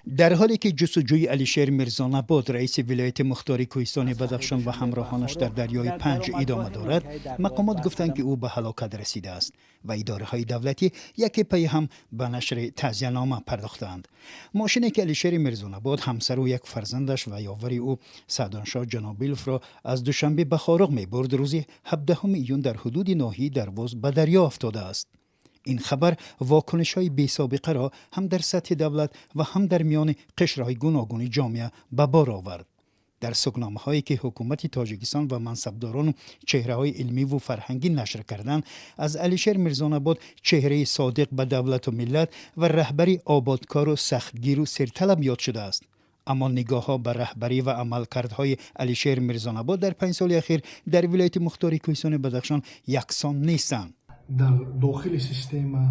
Дар ҳоле ки ҷустуҷӯи Алишер Мирзонабод, раиси вилояти мухтори кӯҳистони Бадахшон, ва ҳамроҳонаш дар дарёи Панҷ идома дорад, мақомот гуфтанд, ки ӯ ба ҳалокат расидааст ва идораҳои давлатӣ яке пайи ҳам ба нашри таъзиянома пардохтаанд. Мошине, ки Алишери Мирзонабод, ҳамсару як фарзандаш ва ёвари ӯ Саъдоншоҳ Ҷанобиловро аз Душанбе ба Хоруғ мебурд, рӯзи 17 июн дар ҳудуди ноҳияи Дарвоз ба дарё афтодааст. Ин хабар вокунишҳои бесобиқаро ҳам дар сатҳи давлат ва ҳам дар миёни қишрҳои гуногуни ҷомеа ба бор овард. Дар сугномаҳое, ки ҳукумати Тоҷикистон ва мансабдорону чеҳраҳои илмиву фарҳангӣ нашр карданд, аз Алишер Мирзонабод чеҳраи содиқ ба давлату миллат ва раҳбари ободкору сахтгиру серталаб ёд шудааст. Аммо нигоҳҳо ба раҳбарӣ ва амалкардҳои Алишер Мирзонабод дар 5 соли ахир дар вилояти мухтори кӯҳистони Бадахшон яксон нестанд. Дар дохили система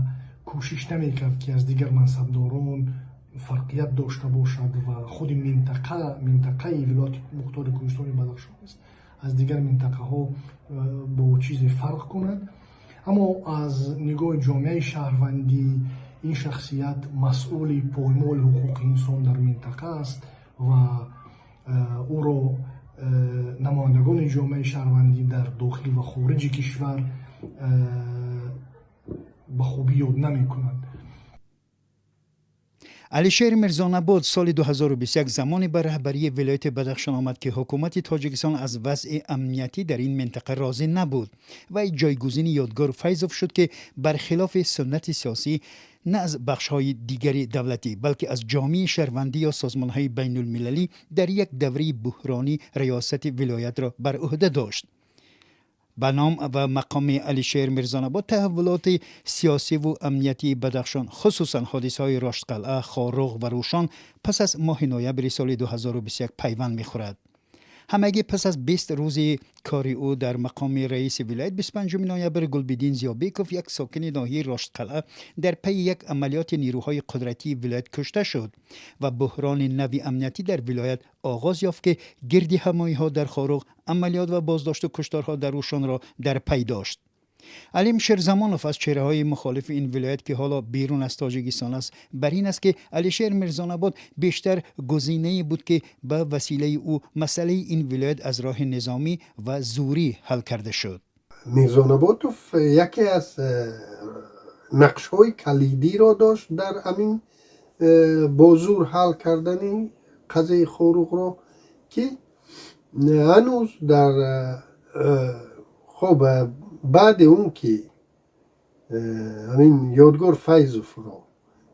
кӯшиш намекард, ки аз дигар мансабдорон фарқият дошта бошад ва худи минтақа, минтақаи вилояти мухтори кӯҳистони Бадахшон аст, аз дигар минтақаҳо бо чизе фарқ кунад. Аммо аз нигоҳи ҷомеаи шаҳрвандӣ ин шахсият масъули поймоли ҳуқуқи инсон дар минтақа аст ва ӯро намояндагони ҷомеаи шаҳрвандӣ дар дохил ва хориҷи кишвар ба хубӣ ёд намекунанд. Алишер Мирзонабод соли 2021 замоне ба раҳбарии вилояти Бадахшон омад, ки ҳукумати Тоҷикистон аз вазъи амниятӣ дар ин минтақа розӣ набуд. Вай ҷойгузини Ёдгор Файзов шуд, ки бархилофи суннати сиёсӣ на аз бахшҳои дигари давлатӣ, балки аз ҷомеаи шаҳрвандӣ ё созмонҳои байнулмилалӣ дар як давраи буҳронӣ риёсати вилоятро бар ӯҳда дошт. Ба ном ва мақоми Алишер Мирзонабод таҳаввулоти сиёсиву амниятии Бадахшон, хусусан ҳодисаҳои Роштқалъа, Хоруғ ва Рӯшон пас аз моҳи ноябри соли 2021 пайванд мехӯрад. Ҳамагӣ пас аз 20 рӯзи кори ӯ дар мақоми раиси вилоят, 25 ноябр Гулбиддин Зиёбеков, як сокини ноҳияи Роштқалъа, дар пайи як амалиёти нерӯҳои қудратии вилоят кушта шуд ва буҳрони нави амниятӣ дар вилоят оғоз ёфт, ки гирди ҳамоиҳо дар Хоруғ, амалиёт ва боздошту кушторҳо дар Рӯшонро дар пай дошт. Алим Шерзамонов, аз чеҳраҳои мухолифи ин вилоят, ки ҳоло берун аз Тоҷикистон аст, бар ин аст, ки Алишер Мирзонабод бештар гузинае буд, ки ба василаи ӯ масъалаи ин вилоят аз роҳи низомӣ ва зӯрӣ ҳал карда шуд. Мирзонаботов яке аз нақшҳои калидиро дошт дар ҳамин бо зур ҳал кардани қазияи Хоруғро, ки ҳанӯз дар хоб баъди он ки ҳамин Ёдгор Файзовро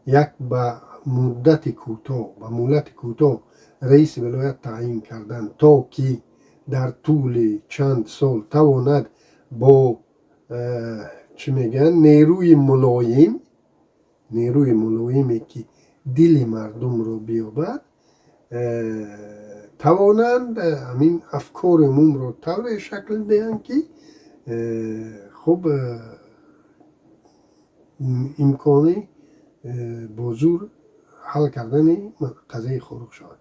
як ба муддати кӯтоҳ, ба муҳлати кӯтоҳ раиси вилоят таъин карданд, то ки дар тӯли чанд сол тавонад бо чӣ мегӯянд, нерӯи мулоим, нерӯи мулоиме, ки дили мардумро биёбад, тавонанд ҳамин афкори умумро тавре шакл диҳанд, ки хуб имкони бо зур ҳал кардани қазияи Хоруғ шавад.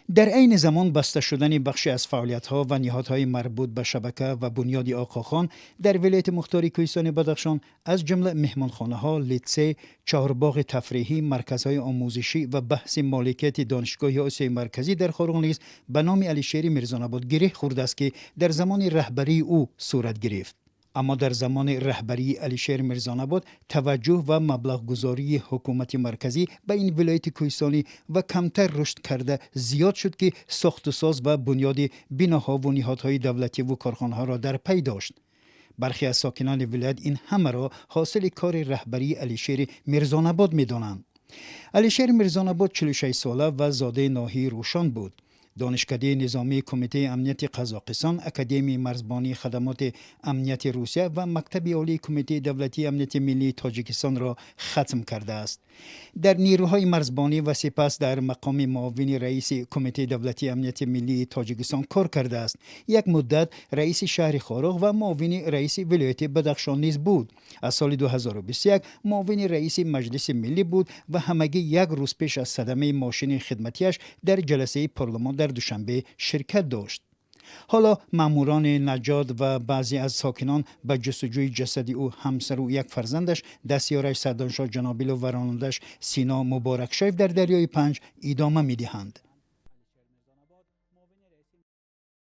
Дар айни замон баста шудани бахше аз фаъолиятҳо ва ниҳодҳои марбут ба шабака ва бунёди Оқохон дар вилояти мухтори кӯҳистони Бадахшон, аз ҷумла меҳмонхонаҳо, литсей, чорбоғи тафриҳӣ, марказҳои омӯзишӣ ва баҳси моликияти Донишгоҳи Осиёи Марказӣ дар Хоруғ низ ба номи Алишери Мирзонабод гиреҳ хӯрдааст, ки дар замони раҳбарии ӯ сурат гирифт. Аммо дар замони раҳбарии Алишер Мирзонабод таваҷҷӯҳ ва маблағгузории ҳукумати марказӣ ба ин вилояти кӯҳистонӣ ва камтар рушд карда зиёд шуд, ки сохтусоз ва бунёди биноҳову ниҳодҳои давлативу корхонаҳоро дар пай дошт. Бархе аз сокинони вилоят ин ҳамаро ҳосили кори раҳбарии Алишери Мирзонабод медонанд. Алишер Мирзонабод 46 сола ва зодаи ноҳияи Рӯшон буд. Донишкадаи низомии Кумитаи амнияти Қазоқистон, Академияи марзбонии хадамоти амнияти Русия ва Мактаби олии Кумитаи давлатии амнияти миллии Тоҷикистонро хатм кардааст. Дар нерӯҳои марзбонӣ ва сипас дар мақоми муовини раиси Кумитаи давлатии амнияти миллии Тоҷикистон кор кардааст. Як муддат раиси шаҳри Хоруғ ва муовини раиси вилояти Бадахшон низ буд. Аз соли 2021 муовини раиси Маҷлиси миллӣ буд ва ҳамагӣ як рӯз пеш аз садамаи мошини хидматиаш дар ҷаласаи парлумон дар Душанбе ширкат дошт. Ҳоло маъмурони наҷот ва баъзе аз сокинон ба ҷустуҷӯи ҷасади ӯ, ҳамсару як фарзандаш, дастёраш Сардоншоҳ Ҷанобилов ва ронандаш Сино Муборакшоев дар дарёи Панҷ идома медиҳанд.